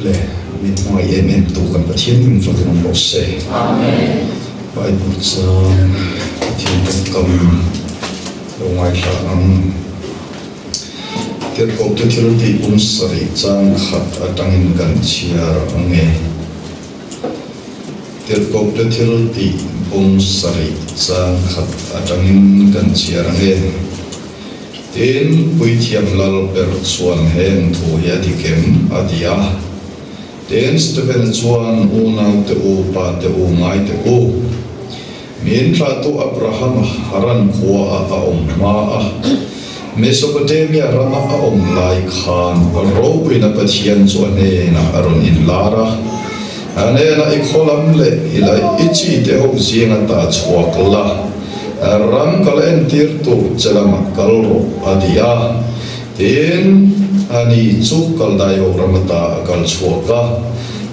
Le min hmangaih em em tu kan Pathian hming fakin awm rawh se. Bible chang Pathian tawngkam lo ngaithla ang. Tirhkohte thil tih pum sarih chang khat atangin kan chhiar ang e. Tirhkohte thil tih pum sarih chang khat atangin kan chhiar ang e. Tin, Puithiam lal ber chuan heng thu hi a dik em? a ti a. Tin, Stephen-a chuan, Unaute u, pate u, ngaite u, min thlahtu Abrahama Haran khuaah a awm hma a, Mesopotamia rama a awm lai khan ropuina Pathian chu a hnenah a rawn inlar a, a hnenah i khaw lam leh i laih i chi te ho zinga ta chhuak la, Ram kal entir tur che lamah kal rawh, a ti a. Tin, ani chu Kaldaiho ram ata a kal chhuak a,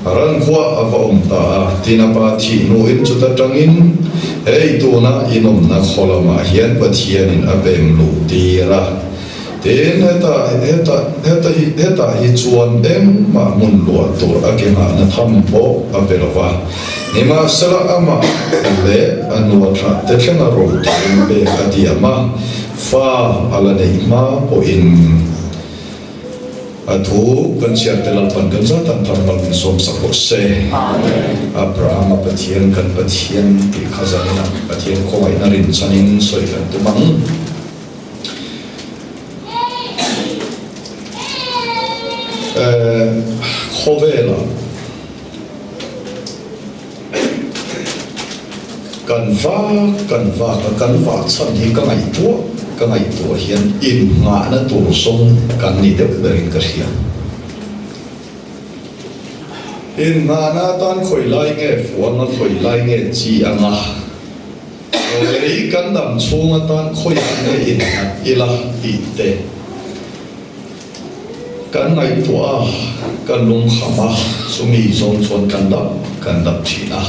ran khua a va awm ta a. Tin, a pa thih hnuin chuta tangin, Hei, tuna inawmna khaw lamah hian Pathianin a pem luh tir a. Tin, heta, heta, heta hi, hetah hi chuan engmah hmun luah tur a ke nghahna tham pawh a pe lo va. Nimahsela amah leh a nua thlah te thlenga ro turin pek a diam a, fa a la neih hma pawhin a thu kan chhiar te Lalpan kan zat an thar mal min sawmsak rawh se. Abrahama Pathian kan Pathian tih kha zaninah Pathian khawngaihna rinchhanin sawi kan tum ang. Khawvela kan vak kan vak a, kan vah chhan hi ka ngaihtuah ka ngaihtuah hian innghahna tur zawng kan ni deuh berin ka hria. Innghahna atan khawi lai nge fuang a, khawi lai nge chi anga. Lei kan dam chhung atan khawiah nge innghat ila tih te kan ngaihtuah a, kan lungkham a, chumi zawng chuan kan dap kan dap thin a.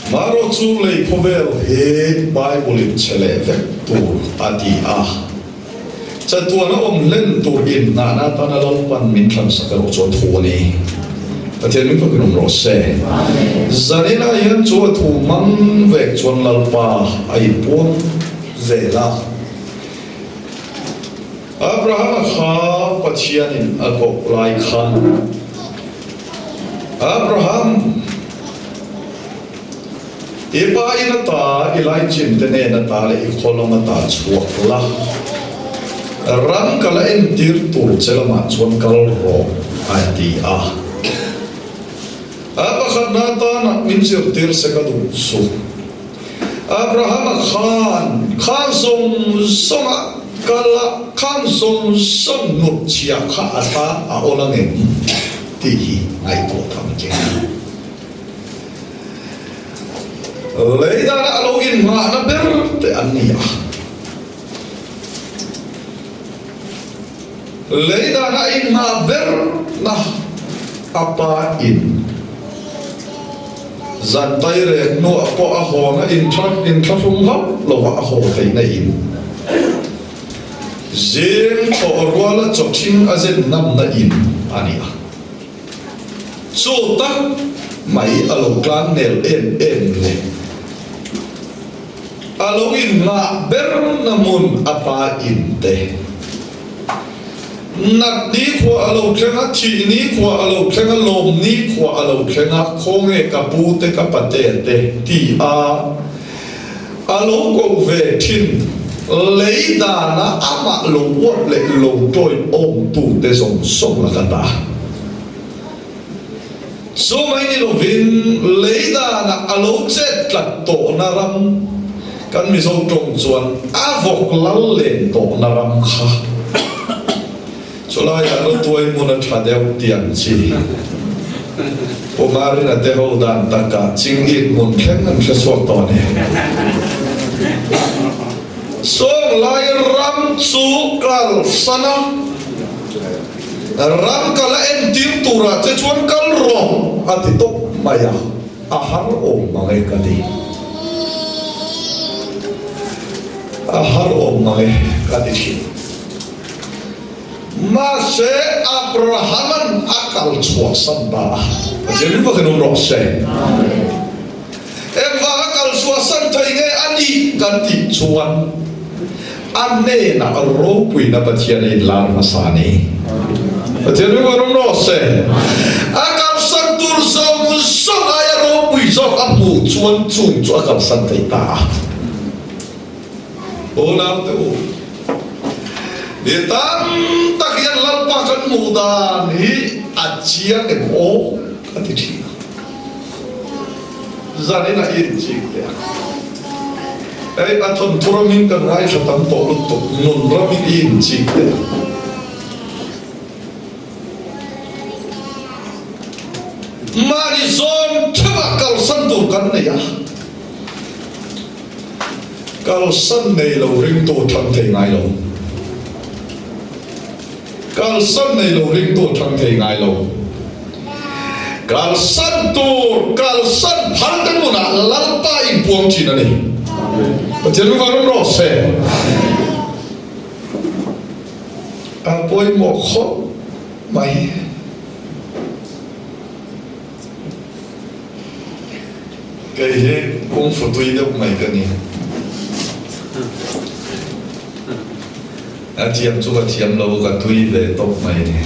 Marawh chu lei khawvel hi Bible in che leh vek tur a ti a, Chatuan a awm hlen tur inhnahna atana Lalpan min thlansak erawh chu a thu a ni. Pathian min fakin awm rawh se. Zaninah hian chu a thu hmang vek chuan Lalpa a inpuang zel a. Abrahama kha Pathianin a koh lai khan, Abraham, I pa in ata, i laichin te nen ata leh i khaw lam ata chhuak la, ram ka la entir tur che lamah chuan kal rawh, a ti a. A pakhatna atana min zirtir se ka duh chu, Abrahama khan khan zawng zawnga kal a, khan zawng zawng hnutchhiah kha a tan a awl angem tih hi ngaihtuah tham che a ni. Lei dana a lo inngahna ber te an ni a. Lei dana a inngah ber na a pa in zan tai rek hnuah pawh a hawn a inthlahrung hauh lova a haw theihna in zing thawh ruala chawthing a zen namna in a ni a. Chu tak mai a lo tlan nel em em le. A lo inngah ber na hmun a pa in te. Nat ni khua a lo thleng a, thih ni khua a lo thleng a, lawm ni khua a lo thleng a, khawnge ka pu te ka pate te ti a a lo koh ve thin. Lei dana amah lo uap leh lo tawi awmtu te zawng zawng laka ta. Chu mai ni lovin lei dana a lo chet tlat tawhna ram, kan Mizo tawng chuan a vawk lal len tawhna ram kha chulaiah rawtuai hmun a tha deuh tih ang chi. Pu Marina te ho dan takah Chingit hmun thleng an hre chhuak tawh a ni. Sawng lai ram chu kal san a, ram kal a entir turah che chuan kal rawh a ti tawp mai a, a har awm mang e ka ti. A har awm mang e ka ti thin. Mahse Abrahama'n a kal chhuahsan ta a. Pathian rin vakin awm rawh se. Engvanga kal chhuahsan thei nge a nih kan tih chuan a hnenah ropuina Pathian a inlar hmasa a ni. Pathian rin vakin awm rawh se. A kalsan tur zawng zawng aia ropui zawk a hmuh chuan chung chu a kalsan thei ta a. Unau te u, mi tam tak hian Lalpa kan hmuh dan hi a chiang em aw ka ti thin a. Zanin a inchik teh a. Hei a thawnthu ramin kan ngaithla tam tawh lutuk, nun ramin i inchik teh a. Mahni zawn theuhah kalsan tur kan nei a. Kalsan nei lo ringtu thang thei ngai lo. Kalsan nei lo ringtu thang thei ngai lo. Kalsan tur, kalsan phal te hmunah Lalpa inpuang thin a ni. Pathian mi van awm rawh se. A pawimawh khawp mai. Kei hi kung fu tui deuh mai ka ni. A thiam chu ka thiam lo, ka tui ve tawp mai ni.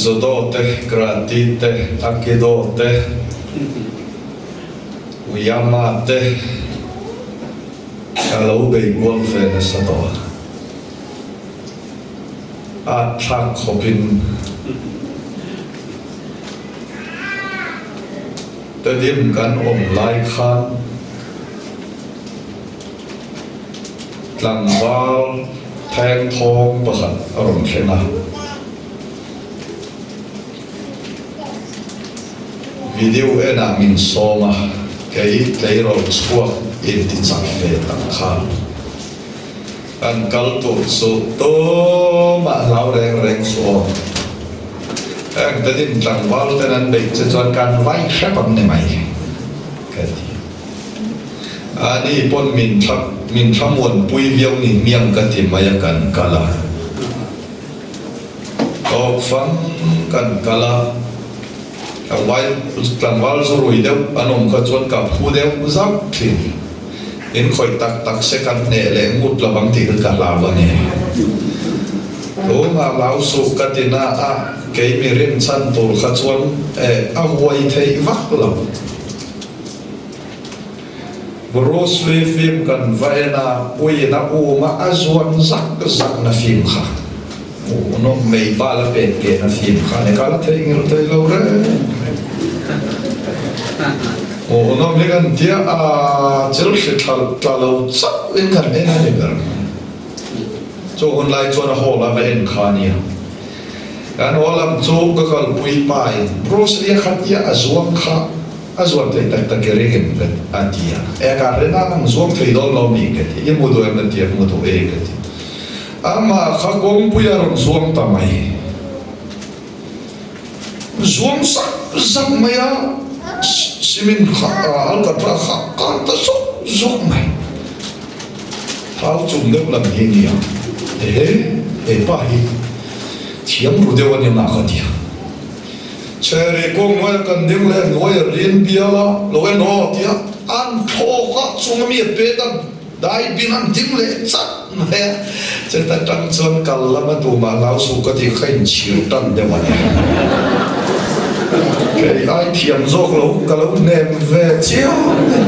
Judo te, karate te, aikido te, uyama te ka lo bei kual ve nasa tawh a. A thlak khawpin Tedim kan awm lai khan tlangval thengthawng pakhat a rawn thleng a. Video enah min sawm a, kei tleirawl chhuak intichak ve tak khan. Kan kal tur chu tumah hlau reng reng suh aw. Heng tenin tlangval ten an beih che chuan kan vai hrep ang ni mai ka ti. Ani pawn min thla min thlamuanpui viau ni hmiang ka ti mai a kan kal a. Tawk fang kan kal a, tlangval tlangval zu rui deuh an awm kha chuan ka phu deuh zauh thin. In khawih tak tak se kan hneh leh ngut lo ang tih ka hlau a ni. Tunah lau suh ka ti na a, kei mi rinchhan tur kha chuan eh a huai theih vak lo. Bruce Lee film kan va en a, puiin a um a, a zuan zak zak na film kha. Hmuhnawm mei bal a pek ke na film kha ni ka la theihnghilh thei lo reng reng. Hmuhnawm hi kan tia a chil hri thla tla lo chauh in kan en a ni ber. Chu hun lai chuan a hall a va en kha a nia. Kan haw lam chu ka kalpui pa in Bruce Lee a khat tia a zuang kha a zuan thei tak tak i ring em ka a ti a. E ka rin a ang zuang thei dawn lo mi ka ti. I hmu duh em ka ti a, hmu duh e ka ti. Amah kha kawngpui a rawn zuang ta mai. Zuang zak zak mai a, cement kha alkatra kha kar ta zawk zawk mai. Thau chung deuh lam hi nia, ehe, hepa hi thiam ru deuh a ni mah ka ti a. Chhehri kawng hnuaia kan ding leh hnuai a rin bial a, lo en aw tia an thlawk a, chung ami a pet a. Dai bin an ding leh chat mai a, cheta tang chuan kal lama tumah hlau suh ka tih kha inchhir tan deuh a ni. Kei ai thiam zawk lo ka lo hnem ve chiang a ni.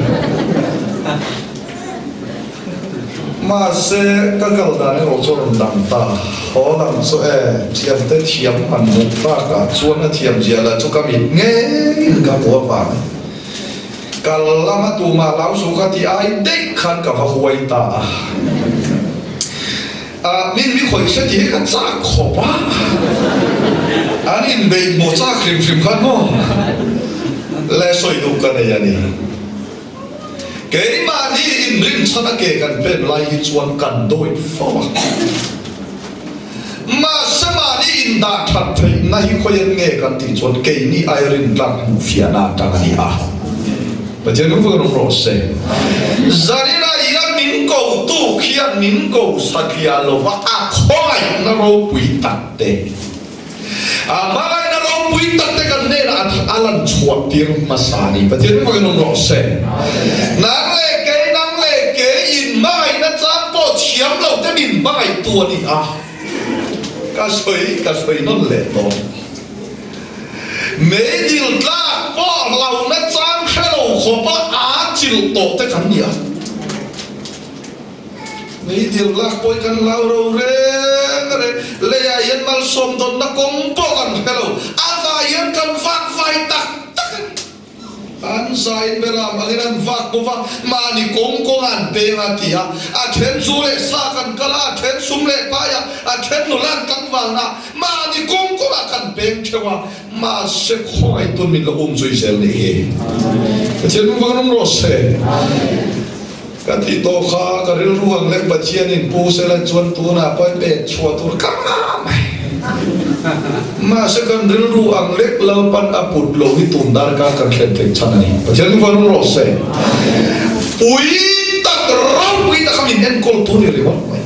Mahse ka kal dan erawh chu a rawn dang ta, haw lam chu e, thiamte thiam han hmuh takah chuan a thiam zia lah chu ka mit ngeiin ka hmu avang. Kal lama tumah lau suh ka ti ai daih khan ka va huai ta a. A min mi khawih hre ti hi ka chak khawp a. An inbeih hmuh chak hrim hrim khan maw le sawi duh ka nei a ni. Keimahni inrinchhan a ke kan pen lai hi chuan kan dawih fo a. Mahse mahni indah that theihna hi khawian nge kan tih chuan keini ai rintlak hmuh fiahna atang a ni a. Pathian hu vek rawh se. Zarina hian min ko tu. tu khian min ko satliah lova a khawngaihna ropui tak te, a hmangaihna ropui tak te kan hnenah a lan chhuah tir hmasa a ni. Pathian hmangin awm rawh se. Nang leh kei, nang leh kei in hmangaihna chang pawh thiam lo te min hmangaihtu a ni a. Ka sawi, ka sawi nawn leh tawh. Meidil tlak pawh hlauhna chang hre lo khawpa aa chilh tawh te kan ni a. Meidil tlak pawh hi kan hlau ro reng reng. Leiah hian malsawm dawnna kawng pawh kan hre lo. A vai hian kan vak vai tak tak a ni. An zain beram angin an vak bawk a, mahni kawng kawng an peng a ti a. A then zu leh sa kan kal a, a then sum leh pai a, a then nula an kan vang a, mahni kawng kawngah kan peng theuh a, mahse khawngaih tun min la um zui zel nih hi. Pathian hmang vang awm rawh se. Ka tih tawh kha ka rilru ang lek Pathianin pu sela chuan tunah pawh pek chhuah tur ka ngah mai. Mahse kan rilru ang lek Lalpan a put lo hi tun darkar kan thlen theih chhan a ni. Pathian hi vawn rawh se. Pui tak ropui tak a min enkawl tur ni ringawt mai.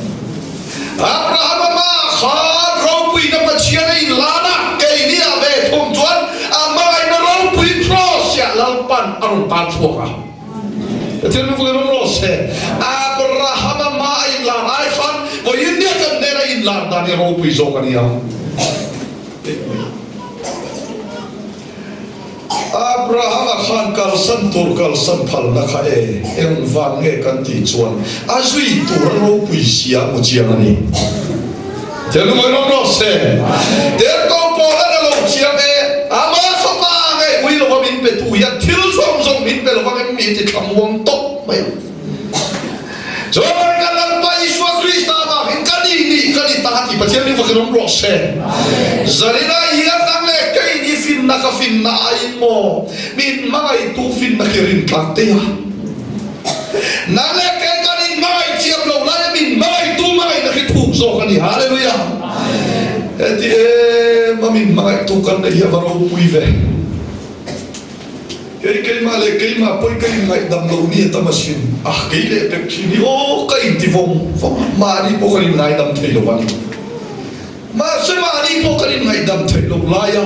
Abrahama ma khan ropuina Pathian a inlan a, keini ah ve thung chuan a hmangaihna ropui cross ah Lalpan a rawn tan chhuak a. Pathian mi vui rawng rawh se. Abrahama hma a inlar ai khan vawi India kan hnena inlar dan hi ropui zawk a nia. Abrahama khan kalsan tur kalsan phalna kha e engvang nge kan tih chuan a zui tur a ropui sia mu chiang a ni. Pathian mi vui rawng rawh se. Tirhkoh Paula'n a lo chiang e, Ama fapa nge ui lova min pe tu hian thil zawng zawng min pe lovang em mi ti thlamuang tawp mai ang. Chuan kan Lalpa Isua Krista avangin ka ni ni ka ni ta ti Pathian mi vakin awm rawh se. Zarina hian nang leh kei ni finna ka finna aiin maw min hmangaihtu finna khi rintlak te a. Nang leh kei kan inhmangaih chiam lo laia min hmangaihtu hmangaihna khi thuk zawk a ni. Hallelujah! Heti em a min hmangaihtu kan neih hi a va ropui ve. Kei keimah leh keimah pawi ka inngaihdam lo ni a tam asin. A kei leh pek thin hi aw ka inti vawng vawng a, mahni pawh kan inngaidam thei lo a ni. Mahse mahni pawh kan inngaihdam theih loh laia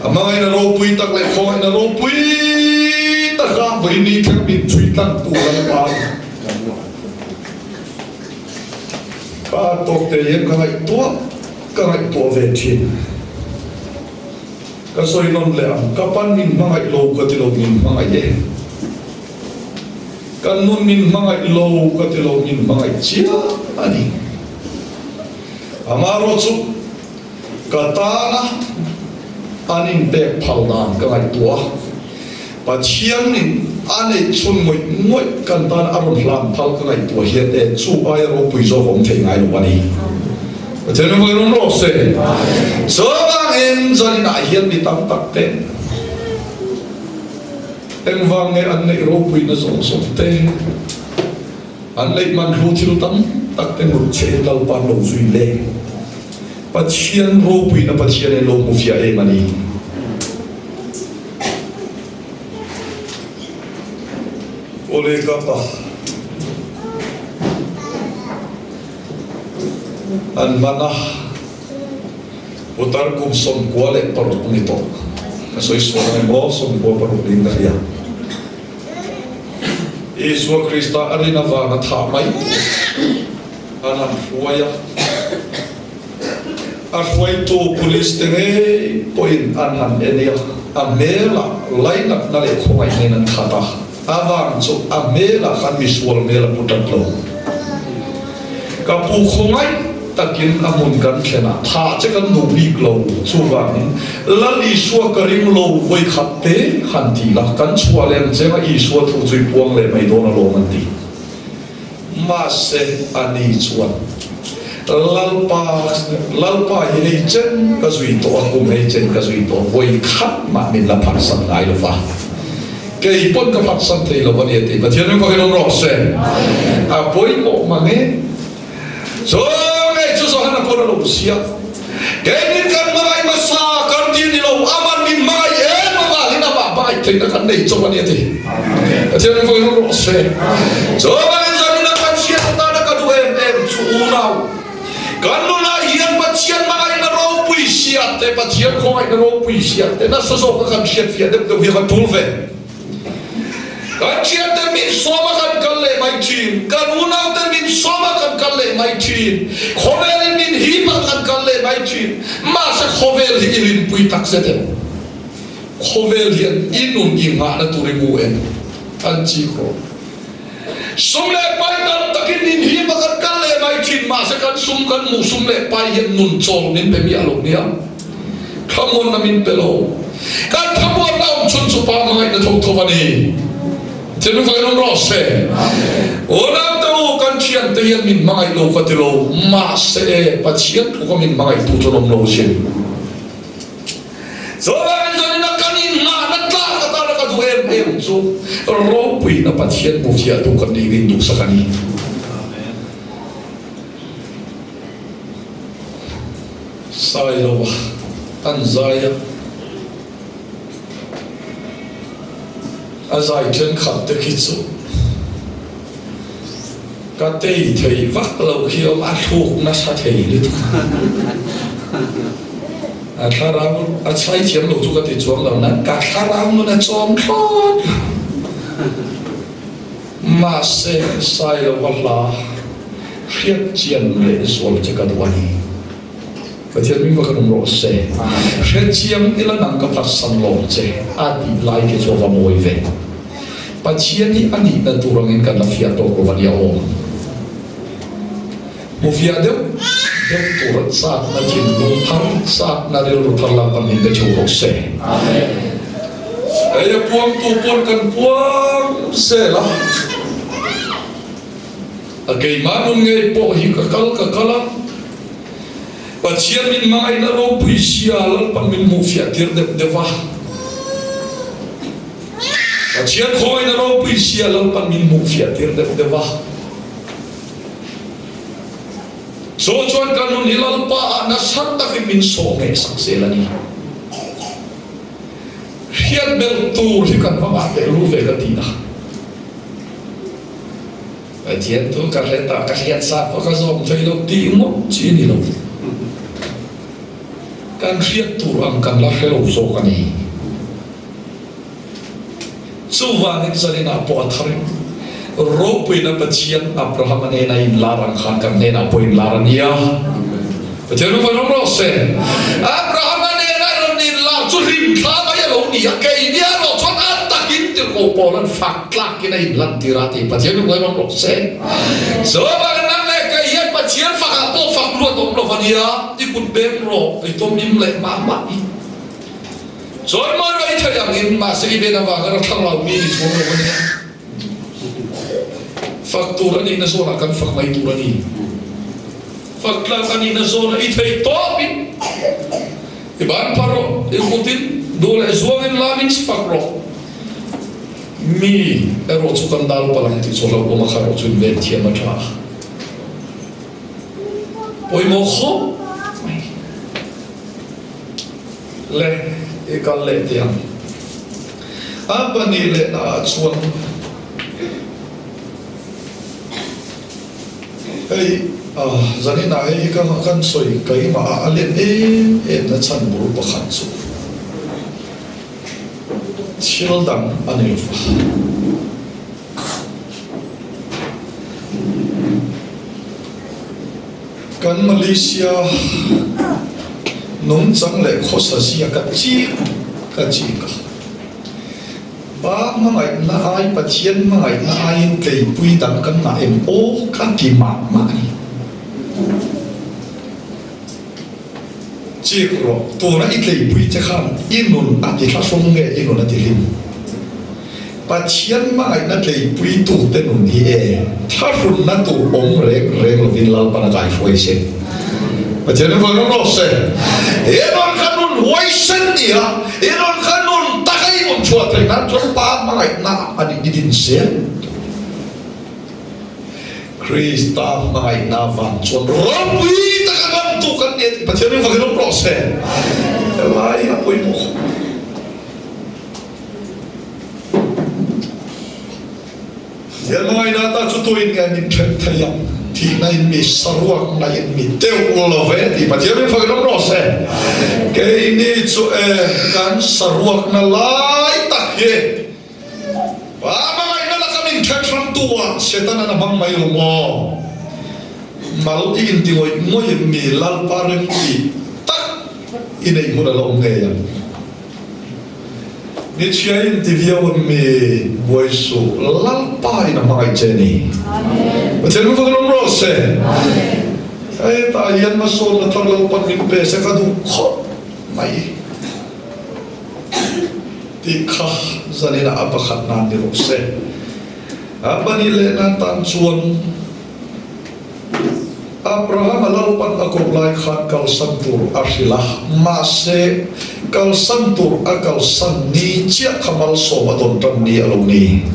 a hmangaihna ropui tak leh khawngaihna ropui taka vawiini thleng min chhui tlang tur a ni a. Ka tawk te hian ka ngaihtuah ka ngaihtuah ve thin. Ka sawi nawn leh ang, ka pan min hmangaih lo ka ti lo min hmangaih e. Kan nun min hmangaih lo ka ti lo min hmangaih chiang a ni. Amaherawh chu ka tana an inpek phal dan ka ngaihtuah a, Pathianin a neih chhun ngawih ngawih kan tan a rawn hlan phal ka ngaihtuah hian e chu aia ropui zawk awm thei ngai lo a ni. Pathian min vawi rawn rawh se. Chuvangin zaninah hian mi tam tak te engvang nge an neih ropuina zawng zawng te, An neih man hlu thil tam tak te ngut che in Lalpa an lo zui le. Pathian ropuina Pathian in lo hmu fiah em a ni. Awle ka pa. An man a, putar kum 96 ni tawh. Ka sawi sual ang em aw, 96 niin ka hria. Isua Krista a rin avanga thah mai tur an han hruai a, a hruaitu police te ngei pawhin an han en i a, a hmelah lainatna leh khawngaihna in an khat a, a vang chu a hmelah khan misual hmel a pu tat lo. Ka pu khawngaih takin a hmun kan thlen a, thah che kan duh bik lo. Chuvangin, Lal Isua ka ring lo vawi khat te han ti la, kan chhuah leh ang che nga Isua thu chu i puang leh mai dawn alawm an ti. Mahse, ani chuan, Lalpa, Lalpa hi hei chen ka zui tawh a, kum hei chen ka zui tawh, vawi khat mah min la phatsan ngai lo va. Kei pawn ka phatsan thei lo a ni a ti. Pathian min fakin awm rawh se. A pawimawh mang e. Chu ngei chu Johana pawn a lo siam. Keinin kan hmangaih hmasa kan ti ni lo, aman min hmangaih em avangin amah hmangaih theihna kan nei chawp a ni a ti. Pathian min fakin awm rawh se. Chu ngei zanin a kan hriat te Pathian khawngaihna ropui zia te nasa zawka kan hriatfiah deuh deuh hi a va tul ve. Kan thiante min sawm a kan kal leh mai thin, kan unaute min sawm a kan kal leh mai thin, khawvelin min hip a kan kal leh mai thin. Mahse khawvel hi i rinpui takzet em? Khawvel hian i nun i nghahna tur i hmu em? An chik rawh. Sum leh pai tam takin min hip a kan kal leh mai thin, mahse kan sum kan hmuh sum leh pai hian nun chawl min pe miah lo nia. Thlamuanna min pe lo. Kan thlamuanna awm chhun chu Pa hmangaihna tho tho a ni. Thil fai rawn rawh se. Unaute u, kan thiante hian min hmangaih lo ka ti lo, mahse Pathian tluka min hmangaihtu chu an awm lo sin. Chuvangin zanin a kan inngahna tlak atana ka duh em em chu ropuina Pathian hmufiahtu kan nih rin duhsak a ni. Sailova an zai a, a zai thenkhat te khi chu ka tei thei vak lo khi awm a thluk nasa thei lutuk a thlarau a chhai thiam lo chu ka ti chuang lo na ka thlarau nun a chawm thlawt mahse Sailova hla Hriat chian leh zual che ka duh a ni. Pathian mi va kan awm rawh se. Hriat chiang ila nang ka phatsan lawm che a tih lai khi chu a va mawi ve. Pathian hi a nihna tur angin kan la fiah tawk lo a nia aw. Hmu fiah deuh deuh tur chakna thinlung thar, chakna rilru thar lampan min pe chho rawh se. Hei a puangtu pawn kan puang zel a. A keimah nun ngei pawh hi ka kal ka kal a, Pathian min hmangaihna ropui sia Lalpan min hmuhfiah tir deuh deuh a, Pathian khawngaihna ropui sia Lalpan min hmuhfiah tir deuh deuh a. Chu chuan ka nun hi Lalpa ah nasa takin min sawh ngei sak zel a ni. Hriat belh tur hi kan va ngah teh lu ve ka ti a. Pathian tu ka hre ta, ka hriat sa pawh ka zawm thei lo tih ngawt chi a ni lo. Kan hriat tur ang kan la hre lo zawk a ni. Chuvangin zaninah pawh a thar in ropuina Pathian Abraham-a hnena inlar ang khan kan hnenah pawh inlar a nia. Pathian rawng rawng rawh se. Abraham-a nena rawn inlar chu hlimthla mai a lo ni a, keini erawh chuan a takin tirhkoh pawl an fak tlakin a inlantir a ti. Pathian rawng rawng rawh se. Chuvangin nang leh kei hian Pathian fakah pawh fak luat awm lo va nia, i kut beng rawh, i tawm im leh mah mah i. Chuan mawi mai thei angin mahse i ben avanga ra thlarau mi ni chuang lo a nia. Fak tur a nihna zawnah kan fak mai tur a ni. Fak tlak a nihna zawnah i thei tawpin i ban phar rawh, i kutin duh leh zuangin lamin fak rawh. Mi erawh chu kan dal palh ang tih chu hlauhawm a kha erawh chu inven thiam a tha. Pawimawh khawp mai. Le i kal leh teh ang. A pahnih lehna ah chuan hei zaninah hei hi ka kan sawi keimah ah a let em em na chhan bul pakhat chu thil dang a ni lo va. Kan Malaysia nungchang leh khawsa zia ka chik ka chik a. Pa hmangaihna ai Pathian hmangaihna aiin tleipui dang kan ngah em aw ka ti mah mah a ni. Chik rawh, tuna i tleipui che khan i nun a ti thlahrung nge i nun a ti hlim? Pathian hmangaihna tleipuitute nun hi e thlahrunna tur awm reng reng lovin Lalpan a kaihruai se. Pathian in vawi rawng rawh se. He nun kha nun huaisen ni a, he nun kha nun taka i nun chhuah theih nan chuan Pa hmangaihna a nih ni din zel. Krista hmangaihna vang chuan ropui taka ngamtu kan ni a tih Pathian in vawi rawng rawh se. Helai a pawimawh khawp mai. Hmangaihna ta chu tuin nge min then thei ang? Thihna in mi, saruakna in mi deuh lo ve tih Pathian min fak ram rawh se. Keini chu e kan saruakna lai tak hi Pa hmangaihna laka min then hramtu ah Setanan a hmang mai lo maw? Mal i inti ngawih ngawih mi Lalpa remti tak i neih hun a la awm ngei ang. Ni chhia in ti viau an mi buai suh Lalpa in a hmangaih che ni. Pathian min fak lawm rawh se. Hetah hian hmasawnna thar Lalpan min pe se ka duh khawp mai tih kha zaninah a pakhat nan ni rawh se. A pahnih leh nan tan chuan Abrahama Lalpan a kawp lai khan kalsan tur a hrilh a, mahse, kalsan tur a kalsan ni chiah kha malsawm a dawn tan ni a lo ni.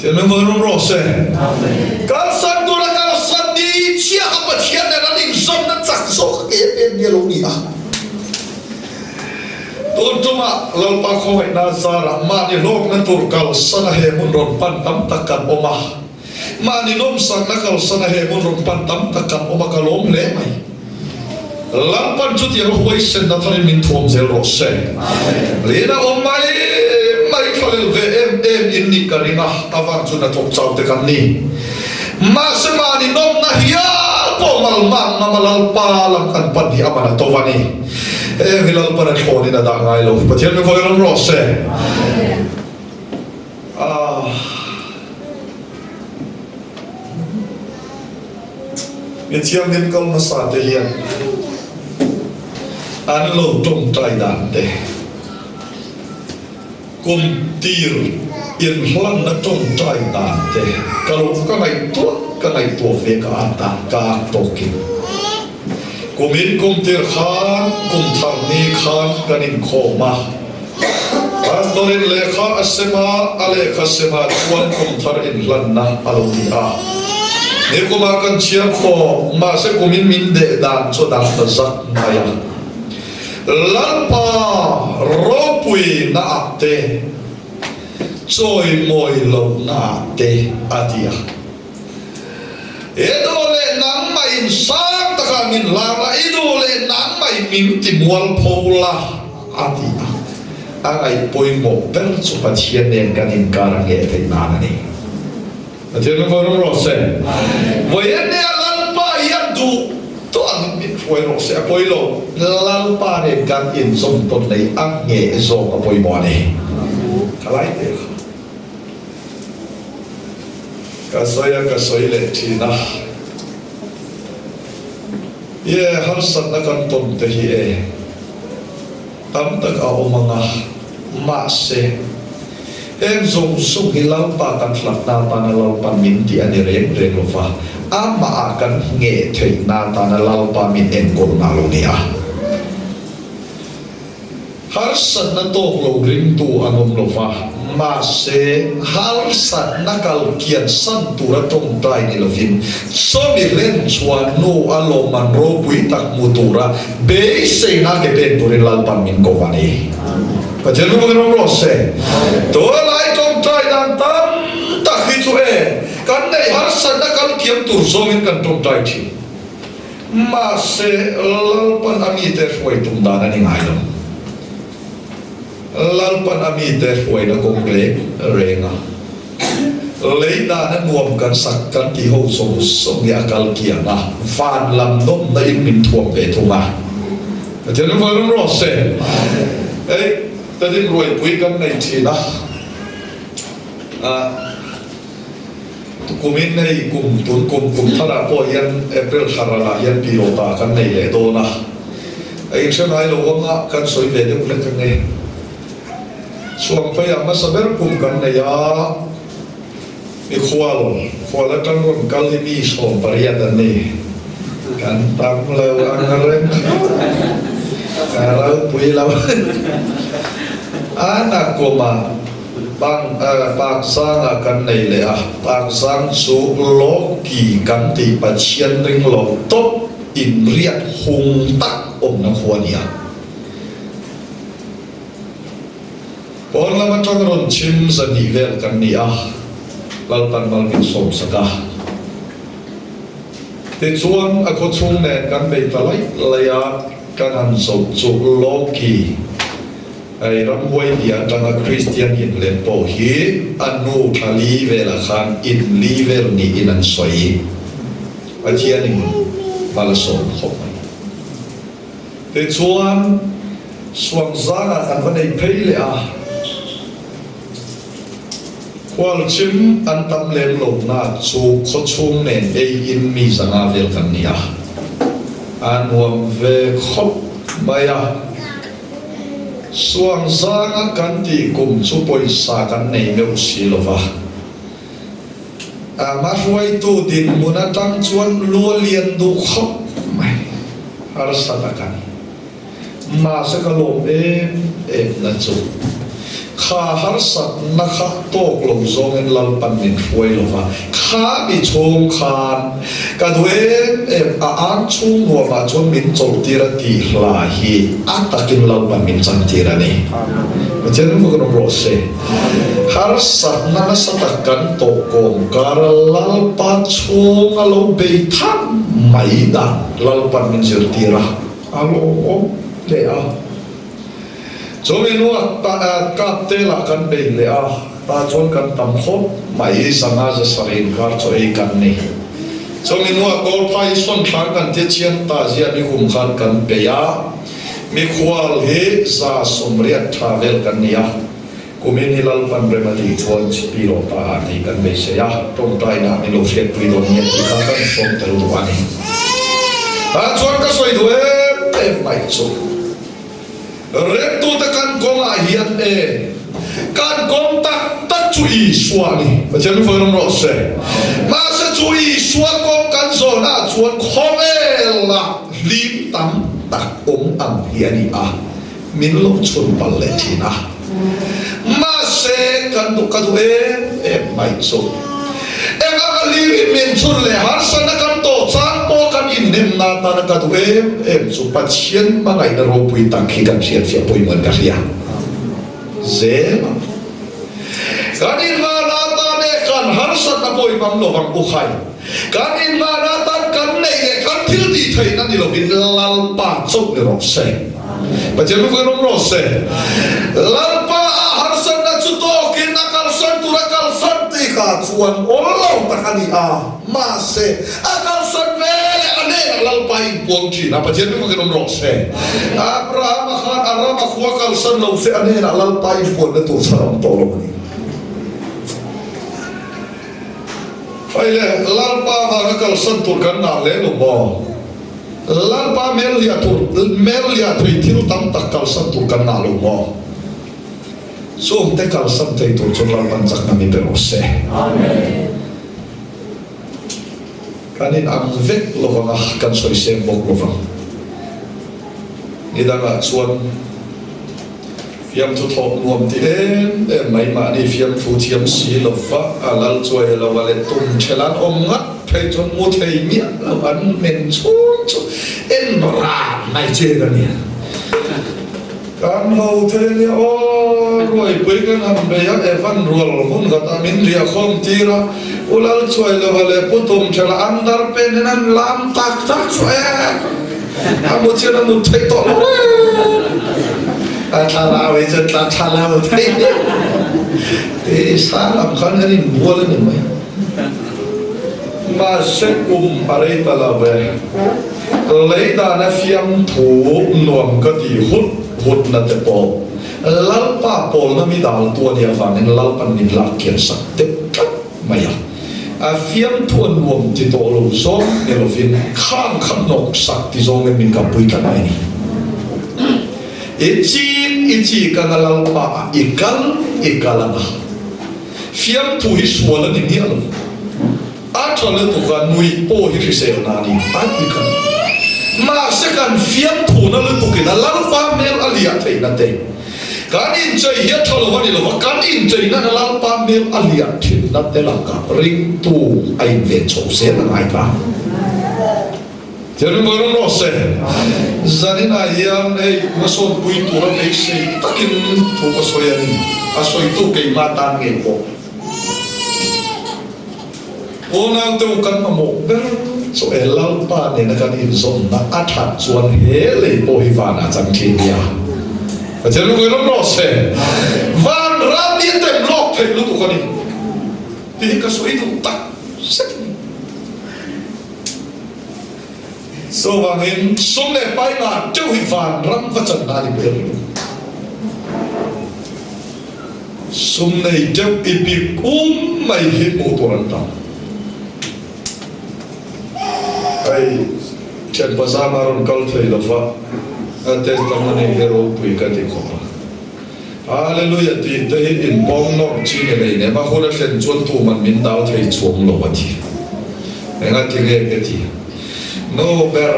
Tiang vawi rawng rawh se. Kalsan tur a kalsan ni chiah kha Pathian nen an inzawmna chak zawk em em ni a lo ni a. Tun tumah Lalpa khawngaihna zarah mahni hlawkna tur kalsan a he hmun rawn pan tam tak kan awm a. Mahni nawmsakna kalsan a he hmun rawn pan tam tak kan awm a, ka lawm hle mai. Lalpan chutiang a huaisenna tharin min thuam zel rawh se. Lin a awm mai mai thlalel ve em em in nih ka ring a, a vang chu hnathawk chau te kan ni. Mahse mahni nawmna hial pawh malmang ngam a Lalpa lam kan pan hi a man a to a ni. Heng hi Lalpan a thlawnin a dah ngai lo. Pathian min vawi rawng rawh se. Aah. Mi thianghlim kal hmasa te hian an lo tawngtai dan te, kum tir inhlanna tawngtai dan te ka lo ka ngaihtuah ka ngaihtuah ve ka an dan ka ak tawkin. Kumin kum tir khan kum thar ni khan kan inkhawm a. Pastor-in lehkha a sem a, a lehkha semah chuan kum thar inhlanna a lo ni a. Nikumah kan chhiar khawp, mahse kumin min deh dan chu dang ta zak mai a. Lalpa ropui naah te, chawimawi lohnaah te a ti a. I duh leh nangmah in sang takah min hlang la, i duh leh nangmah in min ti mualpho la, a ti a. A ngaih pawimawh ber chu Pathian nen kan inkar a ngheh theih nan a ni. Pathian min vawi rawh rawh se. Vawiin nia Lalpa hian duh tawh angin min hruai rawh se, a pawi lo. Lalpa nen kan inzawm tawn leh a ngheh zawk a pawimawh a ni. Thalai te kha. Ka sawi a, ka sawi leh thin a. Ye, harsatna kan tawn te hi e, tam tak a awm ang a, mahse, heng zawng zawng hi Lalpa kan hlatna atana Lalpan min tih a ni reng reng lo va, amahah kan ngheh theihna atana Lalpa min enkawlna a lo ni a. Harsatna tawk lo ringtu an awm lo va, mahse harsatna kal kian san tura tawngtai ni lovin sawmi hlen chuan nu a lawmman ropui tak hmu tura beiseina ke pen turin Lalpan min ko a ni. Pathian lu bawkin awm rawh se. Tunlai tawngtai dan tam tak hi chu e, kan neih harsatna kal kiam tur zawngin kan tawngtai thin. Mahse, Lalpan a mite hruai tum dan a ni ngai lo. Lalpan a mite hruaina kawng reng reng a, lei dana nuam kan sak kan tih ho zawng zawng hi a kal kiang a, van lam nawmna in min thuam ve thung a. Pathian lungvawi ram rawh se. Hei, Tadin ruaipui kan nei thin a, ah. Kumin hei kum tun kum kum tharah pawh hian April thla ralah hian Pilota kan nei leh dawn a, a inhre ngai lo anga kan sawi ve deuh hlek ang e. Chhuangpheiah hmasa ber kum kan nei a, mikhual khual atang rawn kal hi mi 18 an ni. Kan tam lo ang reng ka ropui lo a nakumah. Pang Pakzanga kan nei leh a, Pakzang chu Loki kan tih Pathian ring lo tawp inriat hung tak awmna khua a ni a. Pawn lam atang rawn chim zahnih vel kan ni a, Lalpan mal min sawmsak a. Tichuan a khawchhung nen kan bei ta laih laih a, kan han zoh chu Loki hei ramhuai bia atanga Kristian inlet pawh hi a nu thla li velah khan in li vel niin an sawi. Pathianin hma la sawm khawp mai. Tichuan Suangzangah kan va nei phei leh a. Khualchim an tam lem lo na chu khawchhung nen ei in mi zanga vel kan ni a, a nuam ve khawp mai a. Suangzanga kan tih kum chu pawisa kan nei meuh si lo va, a hmahruaitu dinhmun atang chuan lu a lian duh khawp mai, harsa tak a ni. Mahse ka lawm em em na chu kha harsatna kha tawk lo zawngin Lalpan min hruai lo va, kha mi chhung khan ka duh em em a ang chhung nuamah chuan min chawlhtir a tih hla hi a takin Lalpan min chantir a ni. Pathian hnung kan awm rawh se. Harsatna nasa tak kan tawh kawm kara Lalpa chhung a lo bei tham mai dan Lalpan min zirtir a. A lawmawm hle a. Chumi hnuah kap te lah kan bei leh a, tah chuan kan tam khawp mai, zanga za sarih inkar chaw ei kan ni. Chumi hnuah Kawlphai sawn thlang kan ti chian ta zia nikum khan kan bei a, mikhual hi 180 tha vel kan ni a, kumin hi Lalpan rem a tih chuan chhipi lo ta ah tih kan beisei a, tawngtaina min lo hriatpui dawn nge tih kha kan sawm tel duh a ni. Tah chuan ka sawi duh em em mai chu Remtute kan kawngah hian e kan kawng tak tak chu Isua a ni. Pathian min fawirawm rawh se. Mahse chu Isua kawng kan zawnah chuan khawvelah hlim tam tak awm ang hi a ni a. Min lo chhun palh leh thin a. Mahse, kan duh ka duh em em mai chu. Eng anga lirin min chhun leh harsatna kan tawh chang pawh kan inhnem na tana ka duh em em chu Pathian hmangaihna ropui tak hi kan hriatfiah pawimawhin ka hria zel a. Kan inhmahna atan leh kan harsatna pawh i hmang lovang u khai. Kan inhmahna atan kan neih leh kan thil tih theihna ni lovin Lalpa chauh ni rawh se. Pathian lu kan awm rawh se. Lalpa a harsatna chu tawkin a kalsan tur a kalsan tih kha chuan awl lo tak a ni a, mahse a kalsan ve leh a hnenah Lalpa a inpuang thin a, Pathian lu kan awm rawh se. Abrahama khan a ram a khua kalsan lo se a hnenah Lalpa inpuanna tur chhan a awm tawh lo a ni. Hei le, Lalpa vanga kalsan tur kan ngah hle lo maw? Lalpa hmel liah tur, hmel liah thei thil tam tak kalsan tur kan ngah lo maw? Chungte kalsan thei tur chuan Lalpan chakna mi pe rawh se. Kan in ang vek lovang a, kan sawiseng bawk lovang. Nidangah chuan Fiamthu thawk nuam ti em em mai mahni fiamthu thiam si lo va, a lal chuai lo a let tum ṭhel an awm ngat phei chuan mu thei miah lo an men chhung chu en ran mai che ka nia. Kan ho thei ania aw, Ruaipui kan han bei a, Evan rual hun khat a min riah khawm tir a, U Lal chuai lo a leh Pu Tum ṭhel a an dar pen in an lam tak tak chu e. A mu chian a mut theih tawh lo a thlarau hi chuan tla tha lo thei ti sang lam khan kan in bual a ni mai mahse kum a rei ta lo ve lei dan a fiam thu nuam ka ti hut hut na te pawh lalpa pawlna mi dal tu a nih avangin lalpan min lak kian sak tep tlat mai a. A fiamthu a nuam ti tawh lo zawng ni lovin khang kha hnawk sak ti zawngin min kampui tlat mai a ni. I chik i chik anga Lalpa ah i kal i kal anga fiamthu hi sual a ni miah lo. A tha lutuk a nuih pawh hi hrisel na a ni a ti kha. Mahse kan fiamthu na lutukin a Lalpa hmel a liah theihna te Kan inchei hi a tha lo a ni lo va, kan inchei nana Lalpa hmel a lian thinna te lakah ringtu a inven chho zel a ngai ta. Thianghlim Vawirawng rawh se, zaninah hian hei hmasawnpui tura beisei takin thu ka sawi a ni, a sawitu keimah tan ngei pawh. Unau te u kan mamawh ber chu e Lalpa nena kan inzawmna a that chuan he lei pawh hi vanah chang thin nia. Pathian lungawih rawng rawh se. Van ram hi a tem lawk theih lutuk a ni tih hi ka sawi duh tak zet a ni. Chuvangin sum leh pai ngah teuh hi van ram va chan na a ni ber lo. Sum nei deuh i bik um mai hi hmuh tur an tam. Hei thian pazama rawn kal thei lova a test a nei hi ropui ka ti khawp a. Hallelujah tih te hi inpawng nawr chi ni nei nem a hun a thlen chuan tuman min dal thei chuang lo a ti. Engati nge ka ti? Nu ber.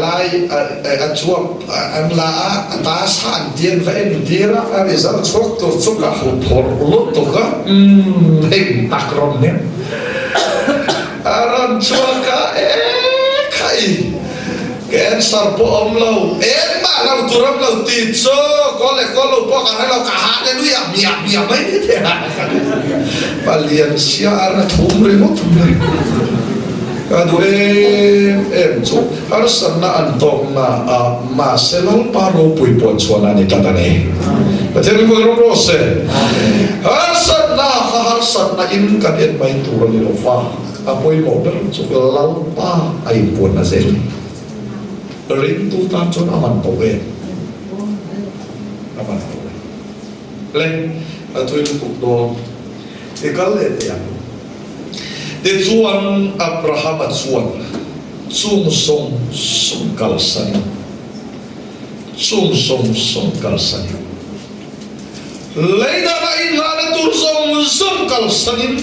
Lai a chuak an la a, a ta san ti an va entir a, a result chhuak tur chu ka hmu phawrh lutuk a, umm heng tak rawn nen a rawn chhuak a, e khai cancer pawh awm lo, engmah lo tur awm lo ti chu kawl leh kawl lo pawh ka hre lo, ka hallelujah hmiah hmiah mai thei a, palian sia a ra thum ringawt mai. Ka duh em em chu harsatna an tawkna ah mahse Lalpa ropui puan chhuan a ni tlat a ni. Pathian in kual rawk rawh se. Harsatna kha harsatna in kan en mai tur a ni lo va, a pawimawh ber chu Lalpa a inpuanna zel a ni. Ringtu tan chuan a man tawh em? A man tawh em? Le, a thui lutuk dawn. I kal leh teh ang. Tichuan, Abrahama chuan chung zawng zawng kalsanin, chung zawng zawng kalsanin, lei dangah inhlahna tur zawng zawng kalsanin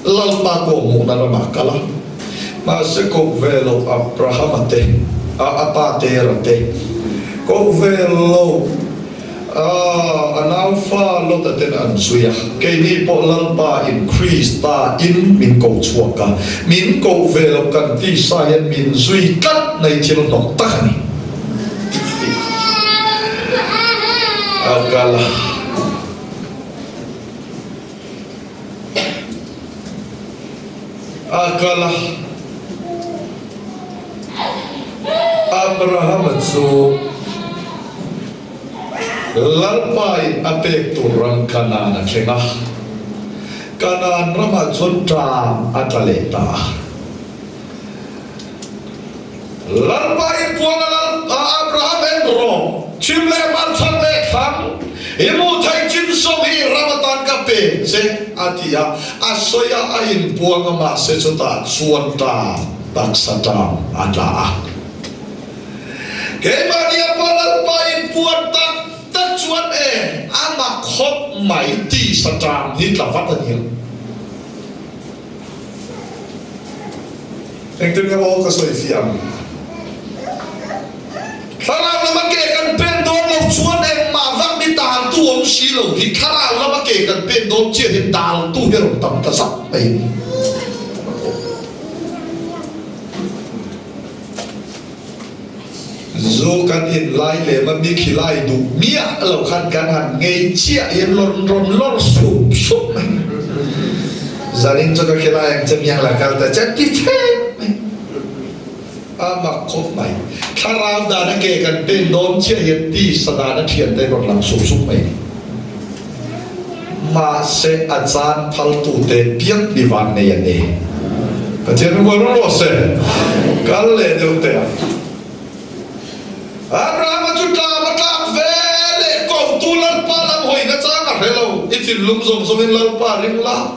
Lalpa kawhhmuhna ramah a kal a. Mahse, koh ve lo Abrahama te, a pa Tera te, koh ve lo. A nau fa Lota ten an zui a, keini pawh Lalpa in Krista in min koh chhuak a, min koh ve lo kan tisa hian min zui tlat mai thil hnawk tak a ni tih a kal a. A kal a. Abrahama chu Lalpain a pek tur ram Kanaan a thleng a. Kanaan ramah chuan ṭam a tla leh ta a. Lalpain puan a lal a, Abraham en rawh, chim leh hmarchhan leh thlang, i hmuh theih chin sawm hi i ram atan ka pe che, a ti a. A sawi a, a inpuang a, mahse chutah chuan ṭam, taksa ṭam a tla a. Keimahni a pa Lalpa inpuan tak tak chuan e, a mak khawp mai tisa ṭam hi tla vat a nia. Engtin nge aw ka sawi fiah ang? Thlarau lama ke kan pen dawn lo chuan engmah vak ni daltu awm si lo hi thlarau lama ke kan pen dawn chiah hian daltu hi a rawn tam ta zak mai a ni. Zu kan in lai lem a mi khilai duh miah lo khan kan han ngei chiah hian rawn rawn lawr sup sup mai. Zanin chu ka khilai ang che miang la kal ta che ti thleng mai. A mak khawp mai. Thlarau dan a ke kan pen dawn chiah hian tisa dan a thian te rawn lang sup sup mai. Mahse a chan phaltu te piang ni van nei an ni. Pathian rual rawh se. Kal leh deuh teh ang. Abrahama chu tlam a tlak ve leh kotu Lalpa lam hawina chang a hre lo. I thinlung zawng zawngin Lalpa ring la,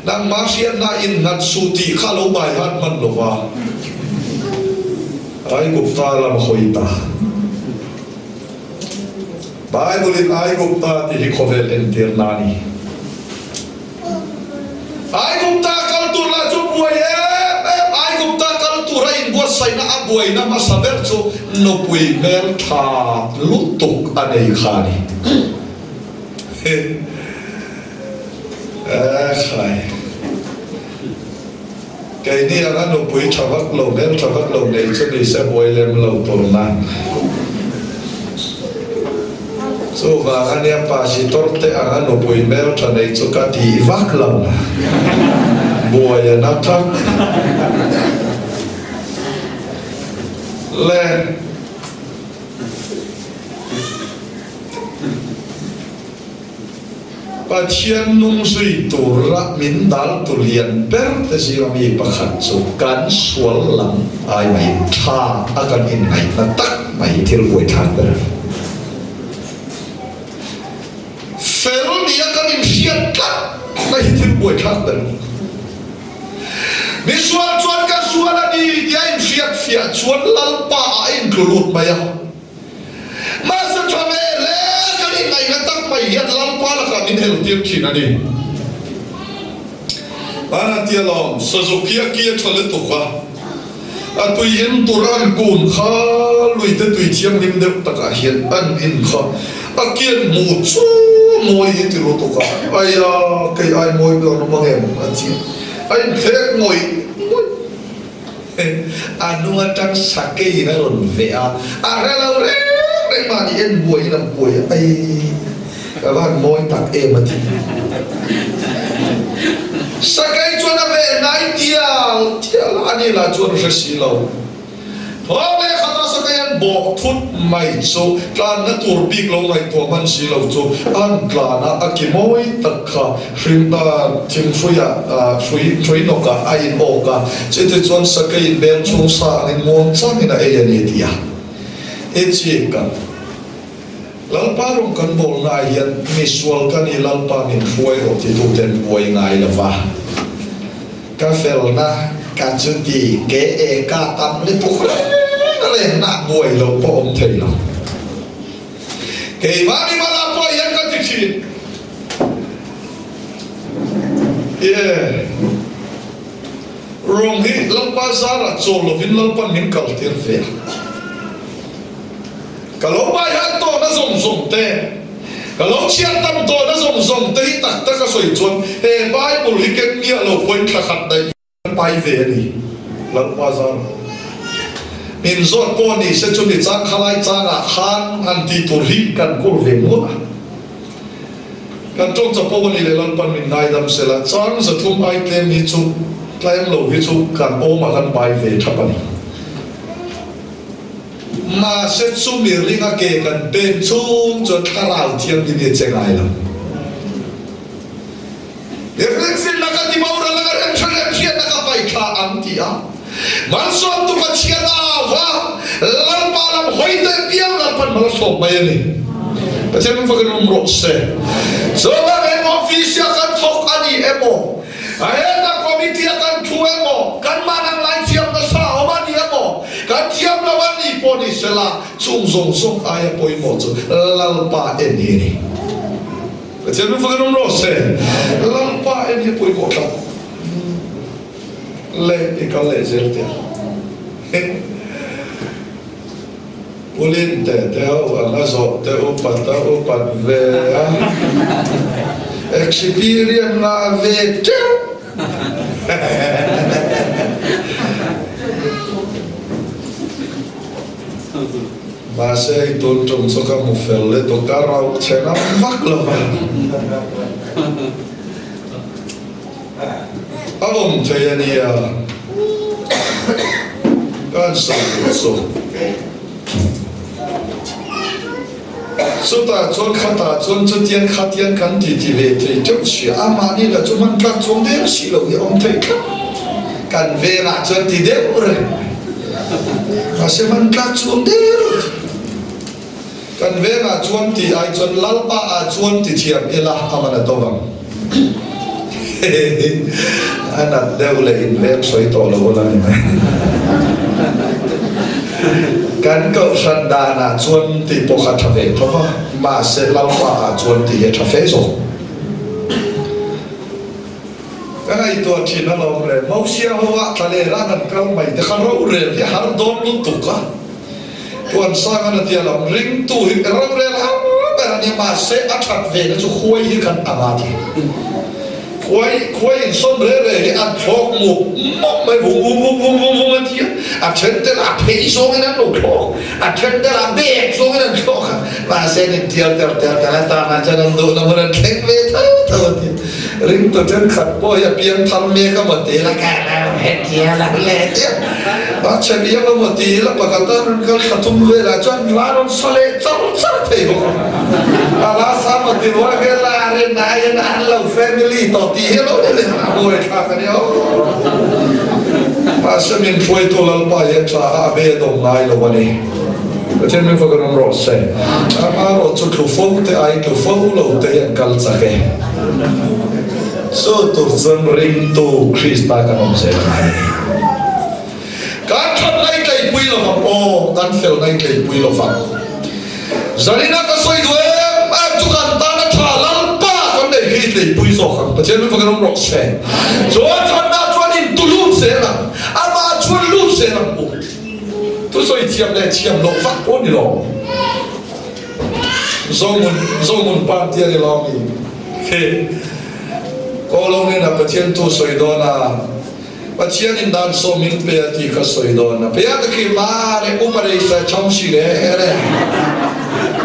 nangmah hriatna innghat suh tih kha lo bai hat hman lo va. Aigupta lam hawi ta. Bible in Aigupta tih hi khawvel entirna a ni. Aigupta kal tur lah chu buai em em. Aigupta kal tura inbuatsaihna a buaina hmasa ber chu nupui hmel tha lutuk a nei kha a ni. Ekhai. Keini anga nupui tha vak lo, hmel tha vak lo nei chu ni se buai lem lo tur na. Chuvang ania Pastor te anga nupui hmel tha nei chu ka tih vak lo. Buai a na thak le. Pathian nung zui tura min dal tu lian ber te zinga mi pakhat chu kan sual lam ai mai tha a kan inngaihna tak mai thil buaithlak ber a ni. Fel nia kan inhriat tlat na hi thil buaithlak ber a ni. Misual chuan ka sual a ni tia inhriat fiah chuan Lalpa ah a intlu lut mai a. Mahse tha ve hle kan inngaihna tak mai hian Lalpa lakah min heltir thin a ni. Hmana tia lawm Sazuk hi a ki a tha lutuk a, a tui in tur an kun kha lui te tui thianghlim deuh takah hian an in kha a kian hmuh chu mawi hi ti lutuk a, aia kei ai mawi ber an awm ang em a ti a, a inthlek ngawih ngawih. A hnung atang sakeiin a rawn veh a, a hre lo reng reng mahni en buaiin a buai a, Aii, ka van mawi tak em a ti. Sakei chuan a veh hnai tial tial a, ani lah chuan a hre si lo. Thawng leh khatah sakei an bawk thut mai chu tlanna tur bik lo ngaihtuah hman si lo chu an tlan a, a ki mawi tak kha Hrim thinghrui ah hrui hrui nawk ah a in awk a, chiti chuan sakei in beng chhung sa angin muang changin a ei a ni ti a i chik ang. Lalpa rawng kan bawlna ah hian misual ka ni Lalpa min hruai rawh ti tu ten buai ngai lo va, ka felna ka chuti ke e ka tam lutuk reng reng na buai lo pawh awm thei lo. Keimah ni mala pawh hian ka ti thin. Ye. Rawng hi Lalpa zarah chawl lovin Lalpan min kal tir ve a. Ka lo bai han tawhna zawng zawng te, ka lo chhiar tam tawhna zawng zawng te hi tak tak a sawi chuan he Bible hi ken miah lo pawhin thla khat daih Kan pai ve a ni, Lalpa zar. Min zawt pawh ni se chumi chang khalai changah khan han tih tur hi kan kul ve ngawt a. Kan tawng chapo a ni leh Lalpan min ngaidam se la, chang 300 ai tlem hi chu tlem lo hi chu kan awm a kan pai ve thap a ni. Mahse chumi ringa ke kan pen chung chuan thlarau thianghlim hi a che ngai lo. Rinfinna ka ti boral anga remhre remhriatna ka pai thla ang ti a, Malsawmtu Pathian a au va, Lalpa lam hawi teh piang Lalpan mal a sawm mai a ni. Pathian min fakin awm rawh se. Chuvang eng office a kan thawk a ni emaw, heta committee a kan thu emaw, kan manang lai thiam nasa awm a ni emaw, kan thiam lo a ni pawh ni sela, chung zawng zawng aia pawimawh chu Lalpa en hi a ni. Pathian min fakin awm rawh se. Lalpa en hi pawimawh tlat le i kal leh zel teh ang. Pulin te te ho ang a zawh te upat a upat ve a, experience ngah ve teuh. Mahse hei tun tum chu ka hmu fel lutuk a, rauh chhe ngam vak lo va. A awm thei a nia, ka han sawi duh chu. Chutah chuan khatah chuan chutiang khatiang kan ti ti ve thei teuh sia, amahni lah chu hman tlak chuang der si lo hi a awm thei tlat. Kan vengah chuan ti deuh reng mai. Mahse hman tlak chuang der lo ti. Kan vengah chuan ti ai chuan Lalpa ah chuan ti thiam ila a man a to vang. A nat deuh leh in veng sawi tawh lo ula ni mai. Kan kohhran danah chuan tih pawh kha tha ve tho va, mahse Lalpa ah chuan tih hi a tha fe zawk. Ka ngaihtuah thin alawm le, Mosia ho ah tla leh ran an kal mai te kha rorel hi har dawn lutuk a. Tuansang an a tia lam ringtu hi rorel har ber a nia mahse a that ve na chu khuai hi kan ang a ti. Khuai khuai insawn re re hi an thlawk mup mup mai vung vung vung vung vung vung a ti a. A then te lah phei zawngin an lo thlawk, a then te lah bek zawngin an thlawk a, mahse an intial ter ter ter a, tanah chuan an duhna hmun an thleng ve tho tho a ti. Ringtu thenkhat pawh hi a piang thar mek a maw ti ila, ka lo hetial ang le tia a che viau a maw ti ila, pakhat a rawn kal thla thum velah chuan hla rawn sa leh char char thei bawk a, a hla sa maw ti rual hian la rin aiin an lo family tawh tih hi a lo ni leh a, buai thlak a ni aw. Mahse min hruaitu Lalpa hi a tha a, a be a dawm ngai lo a ni. Pathian min fak an awm rawh se. Amarawh chu tlu fo te ai tlu fo lo te hi an kal chak e. Chu tur chuan ringtu Krista kan awm zel a ngai a ni. Kan that na i tleipui lo vang aw, kan fel na i tleipui lo vang. Zarina ka sawi duh em em chu kan tan a tha Lalpa kan nei khi i tleipui zawk ang. Pathian min fak an awm rawh se. Chuan thatna chuan in tu lut zel ang, amah chuan lut zel ang u. Thusawi thiam leh thiam loh vak pawh ni lo. Zomun Zomun pa tia ni lo mi khi Kawlo nena Pathian thu sawi dawn a, Pathian in dan sawm min pe a tih kha sawi dawn a. Pia te khi ma le upa rei sa chawng si le le.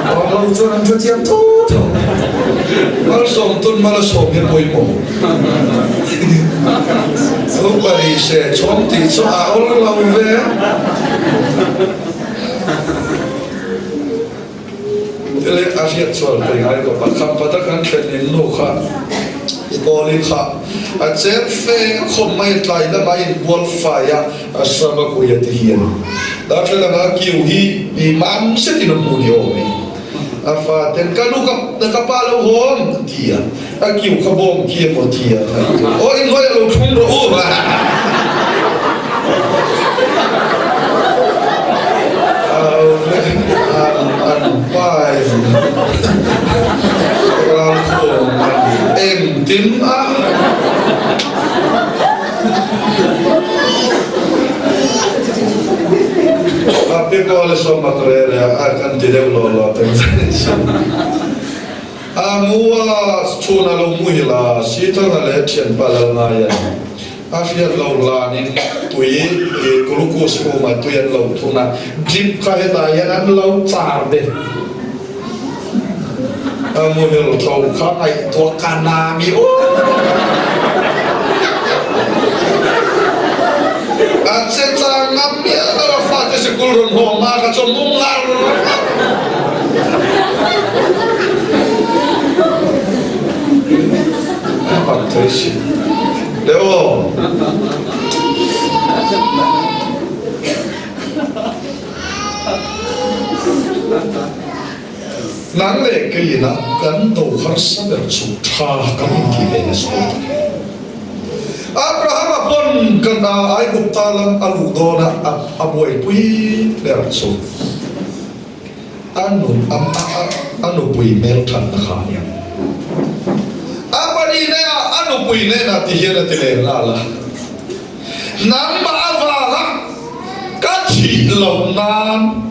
Kawlo chuan an thu thiam thu thu. Malsawm tun malasawm hi pawimawh. Upa rei se chawng tih chu a awl lo ve. Tile a hriat chuan thei ngai lo a kham pata kan thlen in nu kha i kawl i kha a chen fe khawp mai tlai lama in bual fai a a sam a kui a ti hian darthlalang a kiu hi i mam zetin a hmu ni awm e a fa ten ka nu ka ka pa lo hawn a ti a a kiu kha bawm khi emaw ti a aw in hnuai a lo thlung rawh u Engtin a a pi kual sawm a kre le a kan ti deuh lo lo teng A mua chhun a lo muhil a, Sithanga leh thianpa Lalngaia a hriat lo hlanin tui i glucose room-ah tui an lo thun a, drip kha hetah hian an lo char de. A muhil tho kha ngaihtuah ka na mi aw. A che chang ngam miah lo a fate sikul rawn haw hma kha chu mu ngar ngar. A pak thei si le aw. Nang leh kei ina kan do harsa ber chu tha kan inti ve nasa lo tak e. Abrahama pawn kan a Aigupta lam a luh dawna a buaipui ber chu. A nun a a nupui hmel thatna kha a ni ang. A pali nena a nupui nena ti hian a ti leh nghal a, Nangmah avanga ka thih loh nan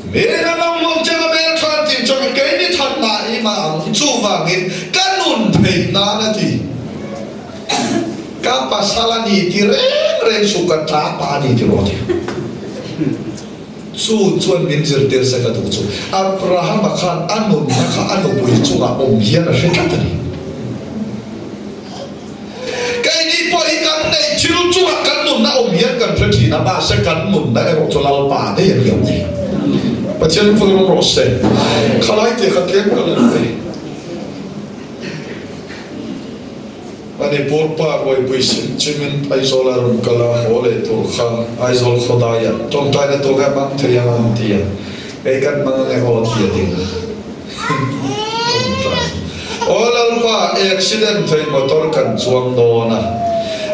min a lo hmuh che ka hmel than tih chuan keini thatna i mah ang, chuvangin ka nun theih nan a ti. Ka pasal a ni ti reng reng suh ka tla pa a ni ti rawh a ti. Chu chuan min zirtir se ka duh chu Abrahama khan a nunna kha a nupui chungah awm hian a hre tlat a ni. Keini pawh hi kan neih thil chungah kan nunna awm hian kan hre thin a, mahse kan nunna erawh chu Lalpa daih a ni lo ni. Pathian vul rawh se. Khalai te kha tlem ka la duh e. Manipur pa Ruaipui Singh Chimin Aizawl a rawn kal a, haw leh tur kha Aizawl khawdaiah tawngtaina tur kha hmang thei ang an ti a, kei kan hmang ange aw ti a ding a. Tawngtai. Aw Lalpa, accident thei motor kan chuang dawn a,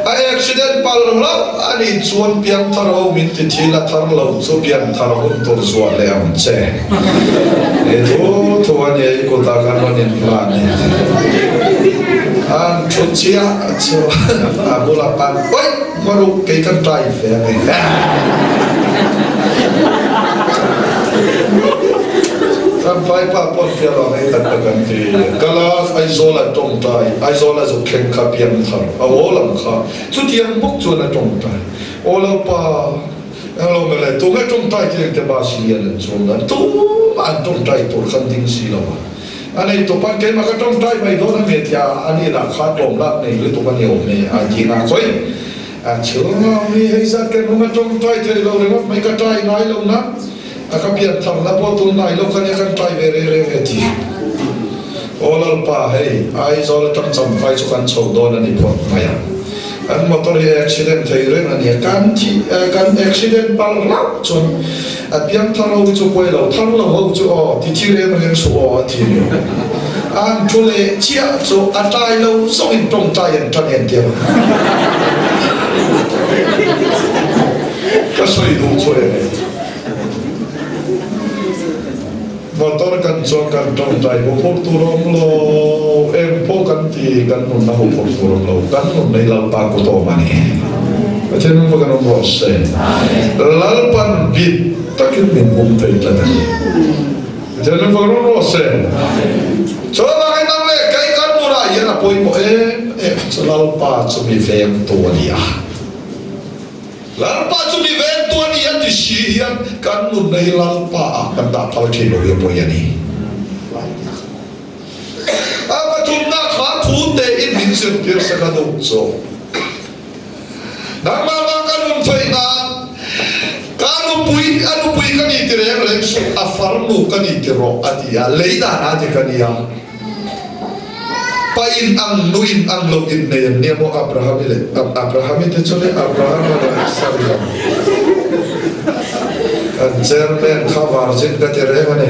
a accident palh hlauh a nih chuan piangthar ho min ti thil a thar lo chu piangthar hun tur zuah leh ang che. I thu thu a nia i kutah kan rawn inhlan e. An thu chiah chu a bula pan awih hmaruk kei kan try ve ang e. Kan pai pa pawn fiah lo hei tak tak an ti. Kala Aizawl a tawngtai, Aizawl a zuk thleng kha piangthar a aw lam kha chutiang bawk chuan a tawngtai. Aw Lalpa, englo mele, tunge tawngtai ti engte bus lian an chuang dan tumah an tawngtai tur khan ding si lo a. A nei tawp a, keimah ka tawngtai mai dawn a nge tia a ni lah kha tlawm lak nei lutuk a ni awm e a ti nga chawi. A chhung mi hei zat kan hung a tawngtai thei lo ringawt mai ka tai ngai lo na a ka pian thar na pawh tun ngai lo kha nia kan tai ve reng reng e ti. Aw Lalpa hei Aizawl atang Champhai chu kan chho dawn a ni phawt mai a. Kan motor hi accident thei reng a nia kan thi kan accident palh hlauh chuan a piang thar ho chu pawi lo thar lo ho chu aw ti thi reng reng suh aw a ti ni. An thu leh chiah chu a tlai lo zawng in tawngtai an tan en tir a. Ka sawi duh chu e. Motor kan chuan kan tawngtai hu phur tur awm lo, eng pawh kan ti kan nunna hu phur tur awm lo, kan nun nei Lalpa kut awm a ni. Pathian hming fakin awm rawh se. Lalpan bit takin min hum thei tlat a ni. Pathian hming fakin awm rawh se. Chuvangin nang leh kei kan nunah hian a pawimawh em em chu Lalpa chu mi vengtu a ni a. Lalpa chu mi vengtu a ni a ti si hian kan nunna hi Lalpa ah kan dah phal thin lo hi a pawi a ni. A pathumna kha thu te in min zirtir sak a duh chu. Nangmah vang ka nun theih nan ka nupui a nupui ka ni ti reng reng suh a farnu ka ni ti rawh a ti a lei dan a dik a nia. Pa in ang nu in ang lo in nei an nia maw Abraham-i leh Abraham-i te chu leh Abraham-a leh Sarah kan chairman kha virgin ka ti reng a ni.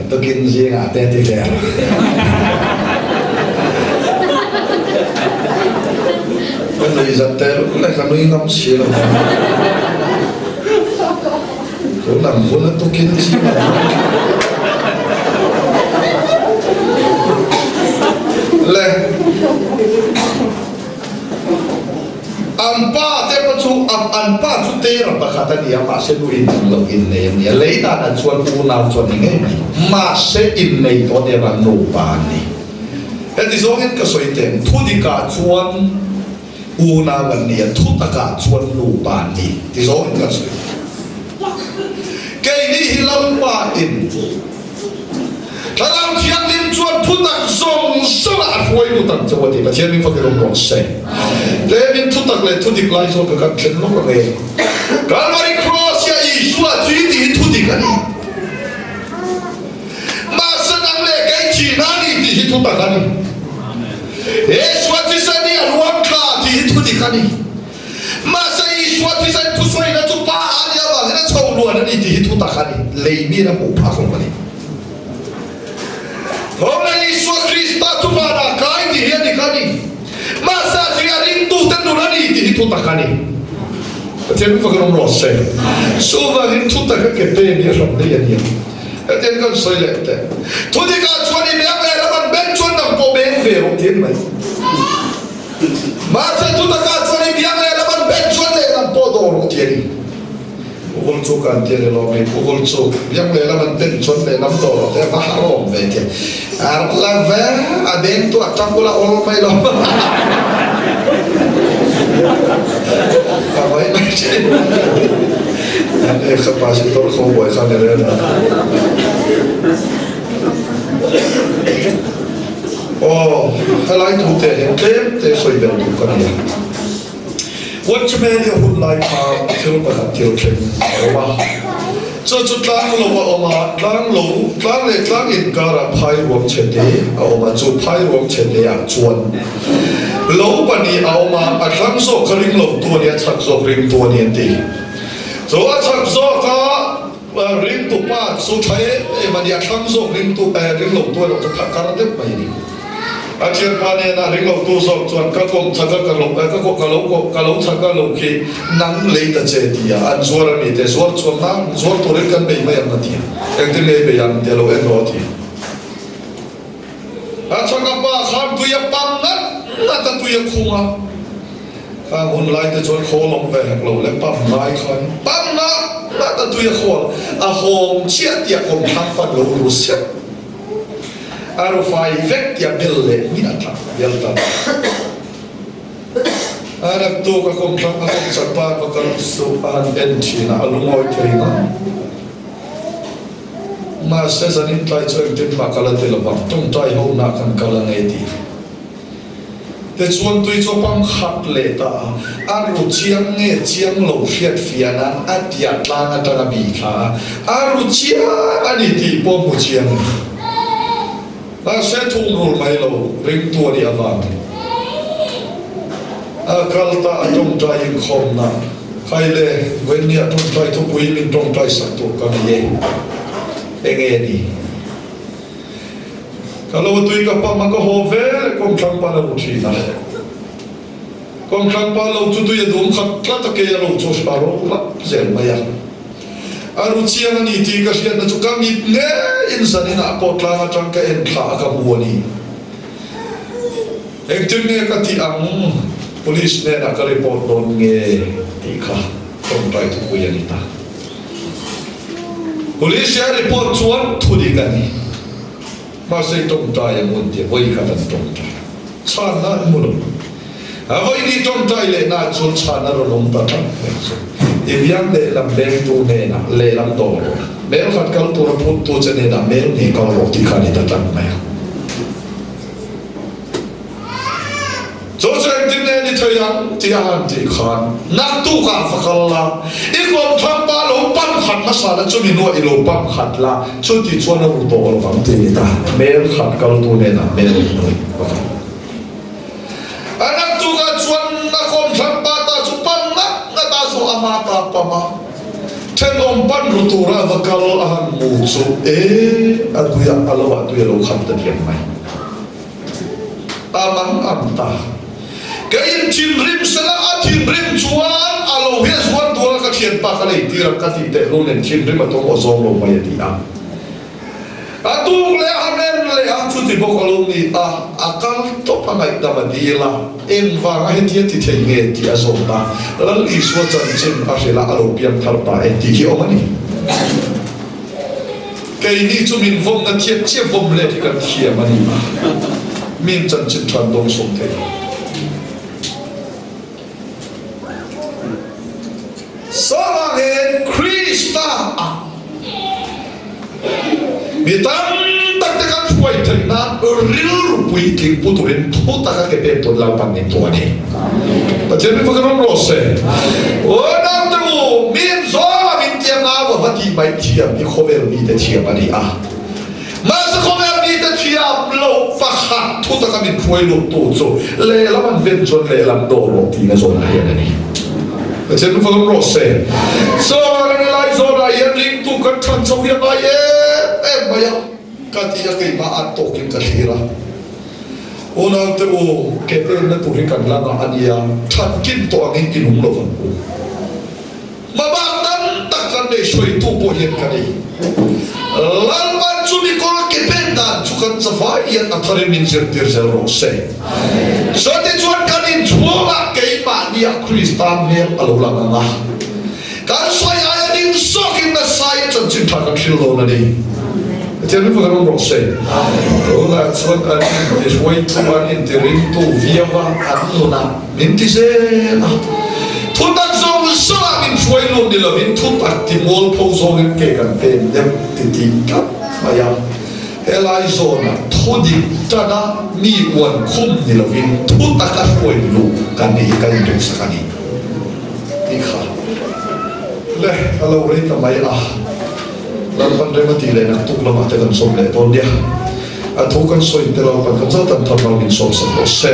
Tukin zingah te ti vel. Ka nui zat te luk le ka nui ngam si lo. Tun ang hun a tukin zingah. Le. An pa te pawh chu an pa chu tera pakhat a ni a, mahse nu in ang lo innei a ni a, lei dan ah chuan unau chu a ni ngei mai, mahse innei tawh nia an nupa an ni. Heti zawngin ka sawi teh, thu dikah chuan unau an ni a, thu takah chuan nupa an ni ti zawngin ka sawi. Keini hi Lalpa in. Thlarau Thianghlim chuan thutak zawng zawngah a hruai lut ang che u a ti. Pathian min fakin awm rawh se. Tlemin thutak leh thudik lai zawk ka kan thlen lawk ang e. Kalvari Cross hian Isua thi tih hi thudik a ni. Mahse nang leh kei thihna a ni tih hi thutak a ni. Isua thisen hi a ruang thla tih hi thudik a ni. Mahse Isua thisen thusawiina chu Pa a nih avangin a chho luan a ni tih hi thutak a ni. Lei miin a hmuh phak lo a ni. Hawla Isua Krista chu vanah kai tih hi a dik a ni. Mahse a thih a ringtute nun a ni tih hi thutak a ni. Pathian min fakin awm rawh se. Chuvangin thutak a ke pen hi a hram daih a nia. Hetiang kan sawi leh teh. Thudikah chuan i beng lehlam an beng chuan nang pawh beng ve rawh tih a ni mai. Mahse thutakah chuan i biak leh lam an ben chuan lehlam pawh dawr rawh ti a ni. Pu Vul chu kan ti a ni lawm i, Pu Vul chu biak lehlam an ben chuan lehlam dawr rawh ti a, va harawm ve ti a. A la ve, a beng tu a tang ula awl mai lo. A vai mai thin. An e kha pastor kho buai kha ni rel a. Aw, helai thu te hian tlem te sawi belh duh ka ni a. Watchman-i hun lai kha thil pakhat thil thleng a awm a. Chu chu tlang lo a awm a, tlang lo, tlang leh tlang inkarah phai ruang chhe te a awm a, chu phai ruang chhe te ah chuan lo pahnih a awm a, a thlang zawk kha ring lo tu a ni, a chhak zawk ring tu a ni an ti. Chu a chhak zawk a. Ringtu pa chu tha em em a ni, a thlang zawk ringtu eh ringlotu erawh chu phah kar deuh mai a ni. A thianpa nena ringlotu zawk chuan ka kawm chak a ka lo eh ka ka lo ka lo chak a lo khi nang lei ta che ti a, an zuar a ni te zuar chuan nang zuar turin kan bei mai ang a ti a, engtin nge i bei ang ti a lo en rawh a ti a. A chak a pa khan tui a pam ngat ngat a tui a khung a. Khang hun lai te chuan khawl awm ve hek lo le pam ngai khan pam ngat ngat a tui a khawl a hawng chiah tiah kawm thlang pan lo ru siap. A ru fai vek tia bel leh hmiah tha bial ta. A naktuk a kawmthlang a kawmchak pa va kal suh a han en thin a, a lungawi thei ngang. Mahse zanin tlai chu engtin mah kal a ti lovang, tawngtai ho nah kan kal a ngei tih. Tichuan tui chu a pang khat leh ta a, a ru chiang nge chiang lo hriat fiah nan a tia tlang atang a bi thla a, a ru chiang a ni tih pawh hmu chiang a ni. Mahse thungrul mai lo ringtu a nih avangin a kal ta a tawngtai inkhawmna khai le Gwenny a tawngtai thupui min tawngtai sak tur ka nei e, enge ni? Ka lo tui ka pam a ka haw ve leh kawngthlang pa lo thin a. Kawngthlang pa lo chu tui a dum khat tlat a kei a lo chu a ro rap zel mai a. A ru chiang a ni tih ka hriatna chu ka mit ngeiin zaninah pawh tlang atang ka en thla a ka hmu a ni. Engtin nge ka tih ang? Police hnenah ka report dawn nge tih kha tawngtai thupui a ni ta. Police a report chuan thu dik a ni. Mahse tawngtai a ngun tia vawi khat an tawngtai. Chhanna an hmu lo. A vawi ni tawngtai lehna chuan chhan a rawn awm ta tlat mai chu. I biang lehlam bengtu hnenah lehlam dawr rawh. Mel khat kal tura phuttu che hnenah mel hnih kal rawh tih kha a ni ta tlat mai a. Chu chu engtin nge ni thei ang tih a han tih khan naktukah va kal la, i kawmthlang pa lo pam khat hmasa la, chumi hnuah i lo pam khat la, chuti chuan a ru tawh lo vang ti ni ta. Hmel khat kaltu nenah hmel hnuai va kal. A naktukah chuan na kawmthlang pa ta chu pam ngat ngat a chu ama ta pam a, thenawm pan ru tura va kal a han hmu chu e a tuiah a lo ah tui a lo khat ta diam mai. A mang ang ta. Ka in thinrim sela a thinrim chuan a lo hian zuar dual a ka thianpa ka lei tir ang ka tih teh lu nen thinrim a tum aw zawng lo mai a ti a. A tuk leh a han en leh a chuti bawk a lo ni a, a kal tawp a ngaihdam a dil a, engvang a hetia ti thei nge tih a zawt a, Lal Isua chanchin a hrilh a a lo piang thar ta e tih hi awm a ni. Keini chu min vawmna thiam chiah vawm let hi kan thiam a ni a, min chanchin than dawng sawm thei lo. Sawvangin Krista ah mi tam tak te kan hruai theih nan rilru puitling pu turin thu taka ke pek tun Lalpan min tu a ni. Pathian min fak ram rawh se. Aw naute u, min zawng a min tia ngau a va tih mai thiam hi khawvel mite thiam a ni a. Mahse khawvel mite thiam loh pakhat thu taka min hruai lut tu chu lehlam an ven chuan lehlam dawr rawh tiin a zawn hian a ni. Pathian min fak ram rawh se. Chuan lai zawnah hian ringtu kan than chho hi a ngai em em mai a. Ka ti a keimah an tawkin ka thlir a. Unaute u, ke penna tur hi kan la ngah a nia, that kin tawh angin i nung lo vang u. Hmabak tam tak kan nei hruaitu pawh hian ka nei. Lalpan chu mikawl ke pen dan chu kan chavai hian a tharin min zirtir zel rawh se. Chutichuan kan inchhungah keimahniah Krista hmel a lo lang ang a. Kan sawi aia ding zawkin nasa in chanchin tha kan hril dawn a ni. Pathian min fak rawng rawh se. Tunah chuan an inti hruaitu, an inti ringtu viau a, an nunah min ti zel a. Thutak zawng zawngah min hruai lut ni lovin thutak ti mualpho zawngin ke kan pen deuh ti tih tlat mai a. Helai zawnah thudik tana mi uan khum ni lovin thutaka hruai luh kan nih hi kan induhsak a ni. Tih kha le a lo rei ta mai a, Lalpan rem a tih leh naktuk lamah te kan sawm leh dawn nia. A thu kan sawi te Lalpan kan zat an thar ral min sawm sak rawh se.